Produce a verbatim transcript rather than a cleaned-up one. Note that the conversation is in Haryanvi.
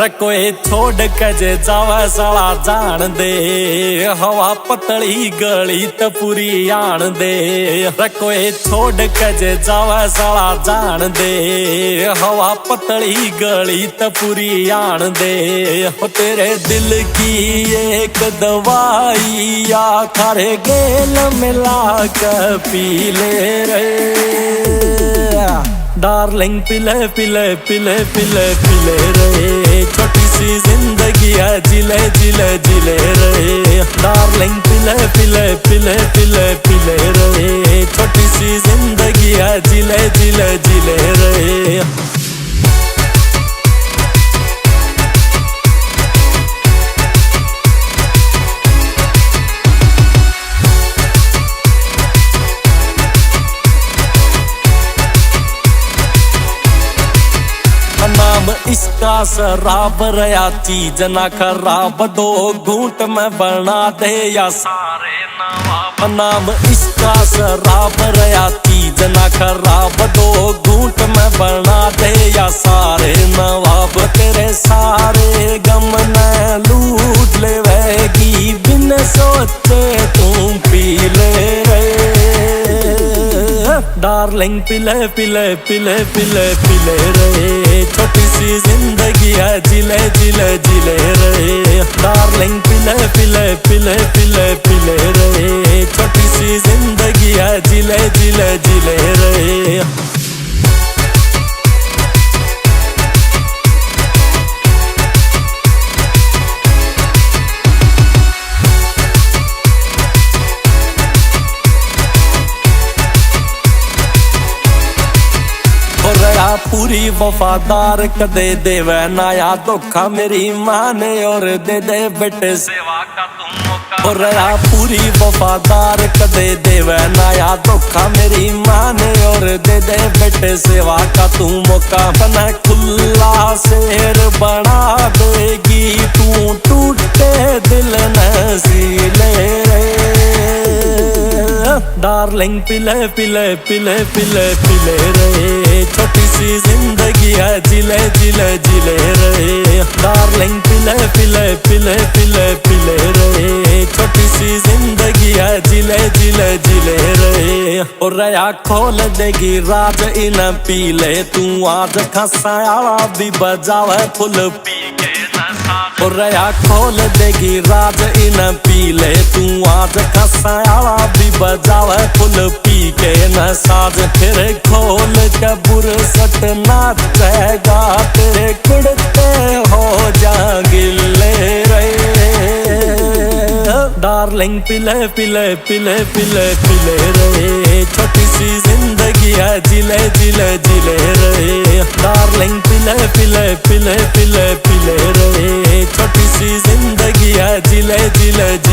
रे कोई छोड़ के जे जावे साला जान दे, हवा पतली गली त पूरी आन दे। रे कोई छोड़ के जे जावे साला जान दे, हवा पतली गली त पूरी आन दे। ओ तेरे दिल की एक दवाई या खारे गेल मिला के पी ले रे। डार्लिंग पिले पिले पिले पिले पिले रे, छोटी सी जिंदगी है जिले जिले जिले रे। डार्लिंग पिले पिले पिले पिले पिले रे, छोटी सी जिंदगी है जिले जिले जिले रे। नाम इसका शराब रया, चीज ना खराब, दो घूंट में बना दे या सारे नवाब। नाम इसका शराब रया, चीज ना खराब, दो घूंट में बना दे या सारे नवाब। तेरे सारे गम ने लूट लेवेगी, बिन सोचे तू पी ले रे। डार्लिंग पिले पिले पिले पिले पिले रे, छोटी सी जिंदगी है जिले जिले जिले रे। डार्लिंग पिले पिले पिले पिले पिले रे, छोटी सी जिंदगी है जिले जिले जिले रे। हो रहा पूरी वफादार, कदे देवे ना या धोखा मेरी माँ ने, और दे दे बेटे सेवा का तू मौका। हो रहा पूरी वफादार, कदे देवे ना या धोखा मेरी माँ ने, और दे दे बेटे सेवा का तू मौका। तने खुला शेर बना देगी तू, टूटे दिल न सी ले रे। डार्लिंग पिले पिले पिले पिले पिले रे, छोटी सी जिंदगी है जिले जिले जिले रे। डार्लिंग पिले पिले पिले पिले पिले रे, छोटी सी जिंदगी है जिले जिले जिले रे। और रया खोल देगी राज इन पी ले तू, आज खसा आला भी बजावे फुल पी के ना साज। और रया खोल देगी राज इन पी ले तू, आज खसा आला भी बजावे फुल पी के ना साज। फिर खोल के बुरसट नाचेगा, तेरे कुड़ते हो जा गिले रे। डार्लिंग पिले पिले पिले पिले पिले रे, छोटी सी जिंदगी है जिले जिले जिले रे। डार्लिंग पिले पिले पिले पिले पिले रे, छोटी सी जिंदगी है जिले जिले जिले